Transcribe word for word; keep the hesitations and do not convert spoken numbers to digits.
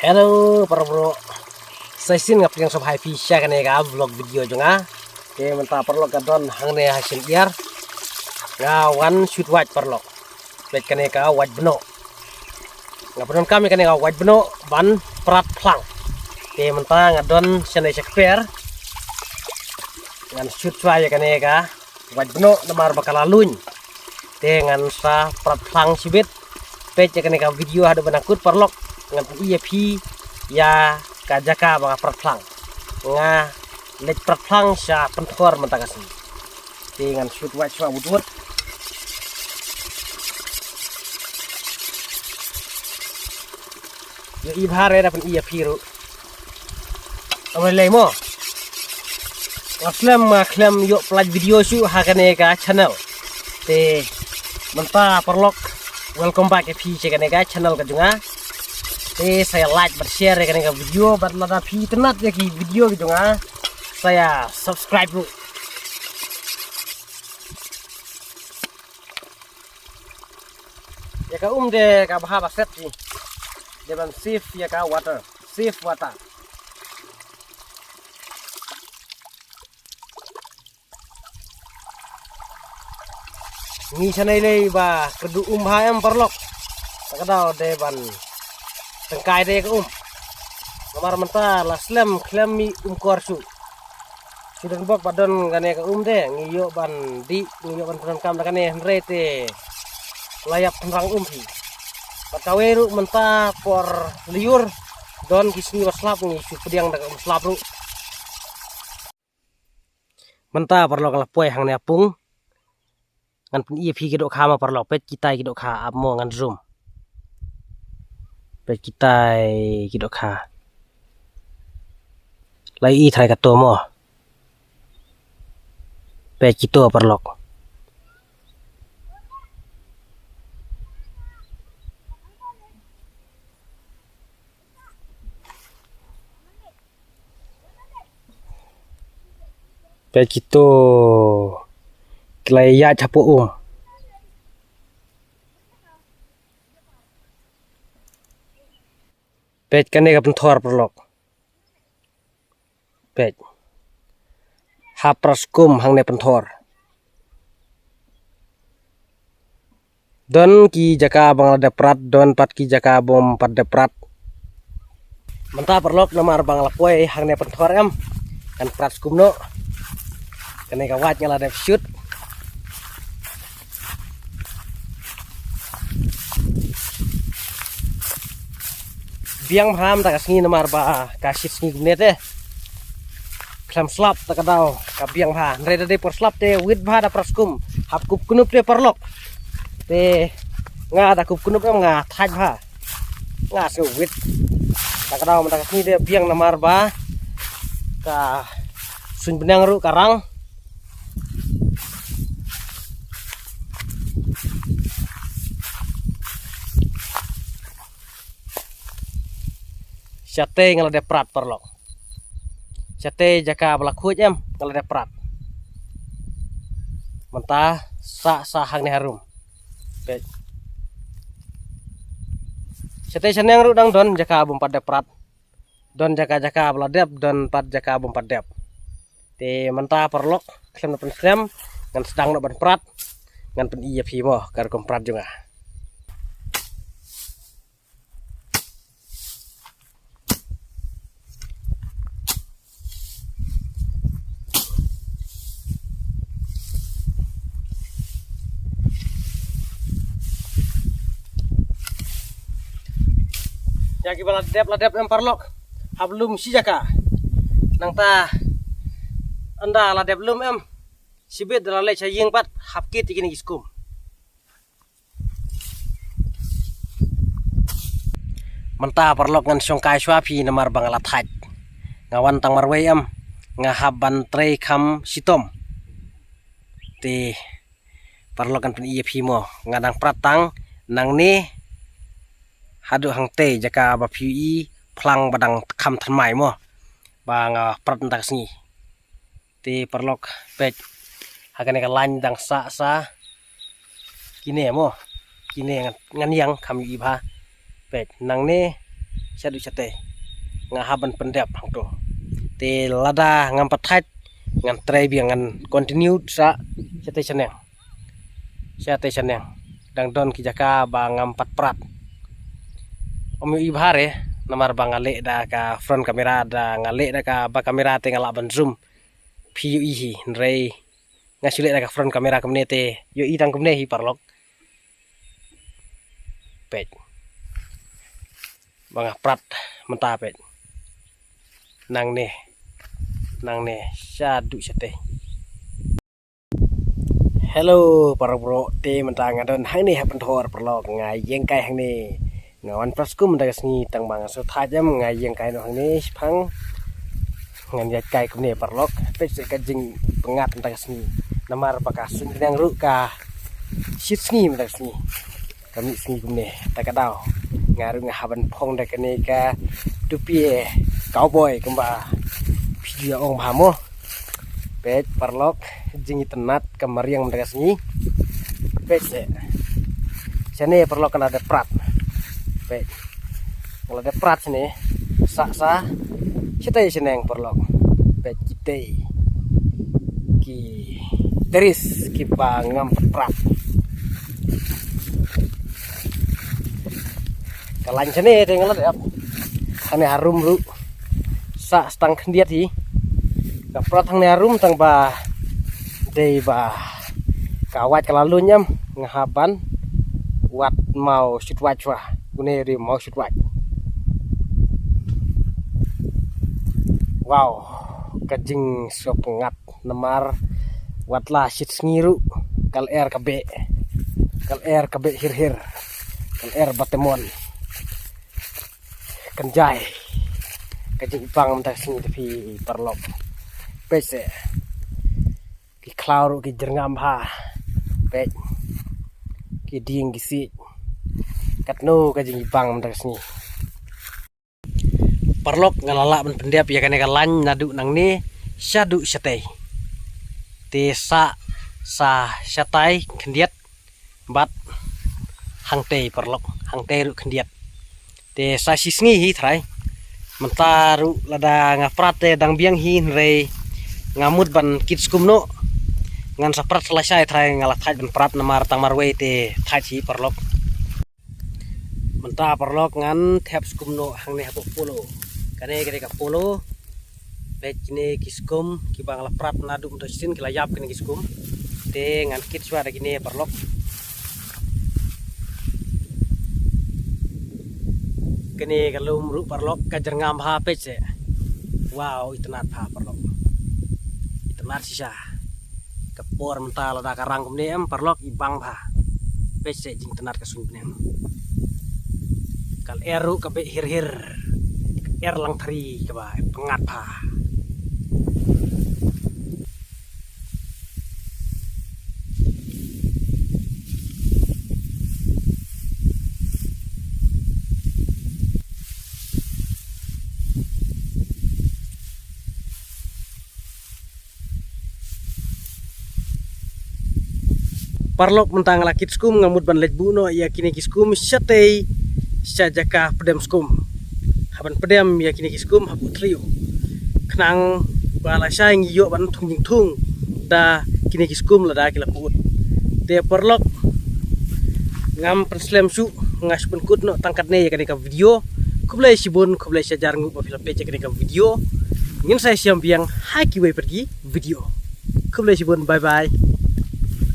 Hello para bro. Sa shisien nga pdiang sngewbha ïa phi sha kane ka vlog video jong nga. Te mynta paralok nga don hangne ha Syiemliar. Nga wan shoot wait paralok. Peit kane ka wait bnok. Nga pyndonkam ïa kane ka wait bnok ban prat phlang. Te mynta nga don shane sha kper. Ngan shoot shuwa ïa kane ka wait bnok namar ba ka la luiñ. Te ngan sa prat phlang shibit. Peit ïa kane ka video haduh ban da kut paralok. Ngan pyni ïa phi ïa ka jaka ba nga prat phlang. Nga leit prat phlang sha pynthor mynta ka sngi. Te ngan shoot wait shuwa bud bud. Ïohi bha re da pyni ïa phi ruh. Ong lei mo. Nga slem, nga khlem ïoh pynlait video shuh ha kane ka channel. Te mynta paralok, welcome back ïa phi sha kane ka channel ka jong nga. Te sa ïa like bad share ïa kane ka video bad lada phi itynnad ïa ki video ka jong nga, sa ïa subscribe ruh. Ïa ka um de ka bha ba set hi. De ban save ïa ka water. Save water. Ngi shane lei ba kyrduh um bha em paralok. Ta ka daw de ban tyngkai de ka um. Namar mynta la slem khlem mih um kor shuh. Shu don bok ba don kane ka um de ngi ïoh ban dih, ngi ïoh ban pyndonkam da kane hynrei te la ïap tynrang um hi. Bad kawei ruh mynta por lyiur don ki sngi ba slap ngi shu pdiang da ka um slap ruh. Mynta paralok la poi hangne ha pung. Ngan pyni ïa phi ki dohkha mo paralok, peit kitai ki dohkha ap mo ngan zoom. Peit kitai ki dohkha. La i trai kato mo. Peit kito paralok. Peit kito ki la ïaid hapoh um. Peit kane ka pynthor paralok. Peit. Hap pras kum hangne pynthor. Don ki jaka ba nga la dep prat, don pat ki jaka bym pat dep prat. Mynta paralok namar ba nga la poi hangne pynthor em. Kan prat skum noh. Kane ka wait nga la dep shoot. Biang bha mynta ka sngi namar ba ka shit sngi kumne te. Khlem slap ta ka daw ka biang bha. Hynrei da dei por slap te wit bha da pras kum. Hap kup knup te paralok. Te nga da kup knup em nga thait bha. Nga sngew wit. Ta ka daw mynta ka sngi te biang namar ba ka suiñ bneng ruh ka rang. Shatei nga la dep prat paralok. Shatei jaka ba la khuid em nga la dep prat. Mynta sah sah hangne harum. Peit. Shatei shaneng ruh dang don jaka bym pat dep prat. Don jaka jaka ba la dep, don pat jaka bym pat dep. Te mynta paralok khlem da pynslem ngan sdang noh ban prat. Ngan pyni ïa phi mo ka rukom prat jong nga. Ïa kiba la dep la dep em paralok. Hap lum shi jaka. Nangta ynda la dep lum em, shibit da la leit sha ïing pat hap kit ïa kine ki skum. Mynta paralok ngan shongkai shuwa phi namar ba nga la thait. Nga wan tang marwei em, nga hap ban trei kham shitom. Te paralok ngan pyni ïa phi mo, nga dang prat tang nangne haduh hangtei jaka ba phi i phlang ba dang kham thymmai mo. Ba nga prat mynta ka sngi. Te paralok peit ha kane ka lain dang sah sah. Kine mo. Kine ngan, ngan ïeng kham ïohi bha. Peit nangne Shaduh shatei nga hap ban pyndep hangto. Te lada ngam pat thait ngan trei biang, ngan continue sa shatei shaneng. Shatei shaneng. Dang don ki jaka ba ngam pat prat. Ym ïohi bha re, namar ba nga leh da ka front camera, da nga leh da kaba camera te nga lah ban zoom. Phi ïohi hi, hynrei nga shu leh da ka front camera kumne te ïohi tang kumne hi paralok. Peit. Ba nga prat mynta peit. Nangne. Nangne shaduh shatei. Hello para bro, te mynta nga don hangne ha Pynthor paralok, nga ïeng kai hangne. Nga wan pras kum mynta ka sngi, tang ba nga shu thait em, nga ïeng kai noh hangne shipang. Ngan ïaid kai kumne paralok. Peit seh ka jingpyngngad mynta ka sngi. Namar ba ka suiñ bneng ruh ka shit sngi mynta ka sngi. Ka mih sngi kumne, ta ka daw nga ruh nga hap ban phong da kane ka tupi cowboy kumba phi ju ïa ong bha mo. Peit paralok, jingitynnad ka mariang mynta ka sngi. Peit seh. Shane paralok, nga la dep prat. Peit. Nga la dep prat shane. Sa sa. Shatei shaneng paralok. Peit kitei. Ki teris kiba ngam pat prat. Ka lain shane te nga la dep. Hangne harum ruh. Sa sa tang khyndiat hi. Nga prat hangne harum tang ba dei ba ka wait ka la luñ em, nga hap ban wad maw shit wait shwa. Une dei maw shit wait. Wow, ka jingsngewpyngngad namar wat la shit sngi ruh ka lyer ka beh. Ka lyer ka beh hir hir. Ka lyer ba temon. Kan jai. Ka jingbang mynta ka sngi te phi paralok. Peit seh. Ki khlaw ruh ki jyrngam bha. Peit. Ki dieng ki siej. Katno ka jingbang mynta ka sngi. Paralok, nga la lah ban pyndep ïa kane ka lain naduh nangne shaduh shatei. Te sa sa shatai khyndiat bad hangtei paralok, hangtei ruh khyndiat. Te sa shi sngi hi trai. Mynta ruh lada nga prat te dang biang hi, hynrei nga mut ban kit skum noh. Ngan sa prat sa lashai trai, nga la thait ban prat namar tang marwei te thait hi paralok. Mynta paralok ngan thep skum noh hangne hapoh polo. Kane ka dei ka polo. Peit kine ki skum kiba nga la prat naduh mynta shisien, ki la ïap kine ki skum. Te ngan kit shwa da kine paralok. Kane ka lum ruh paralok ka jyrngam bha, peit seh. Wow, itynnad bha paralok. Itynnad shisha. Ka por mynta lada ka rang kumne em paralok, i bang bha. Peit seh jingtynnad ka suiñ bneng. Ka lyer ruh ka beh hir hir. Ka lyer langthari kaba pyngngad bha. Paralok, mynta nga la kit skum, nga mut ban leit buh noh ïa kine ki skum shatei sha jaka pdem skum. Hap ban pdem ïa kine ki skum hapoh thliew. Khnang ba lashai ngi ïoh ban thung jingthung da kine ki skum lada ki la pud. Te paralok, ngam pynslem shuh, nga shu pynkut noh tang katne ïa kane ka video. Khublei shibun, khublei shihajar nguh ba phi la peit ïa kane ka video. Ngin sa ïashem biang ha kiwei pat ki video. Khublei shibun, bye bye.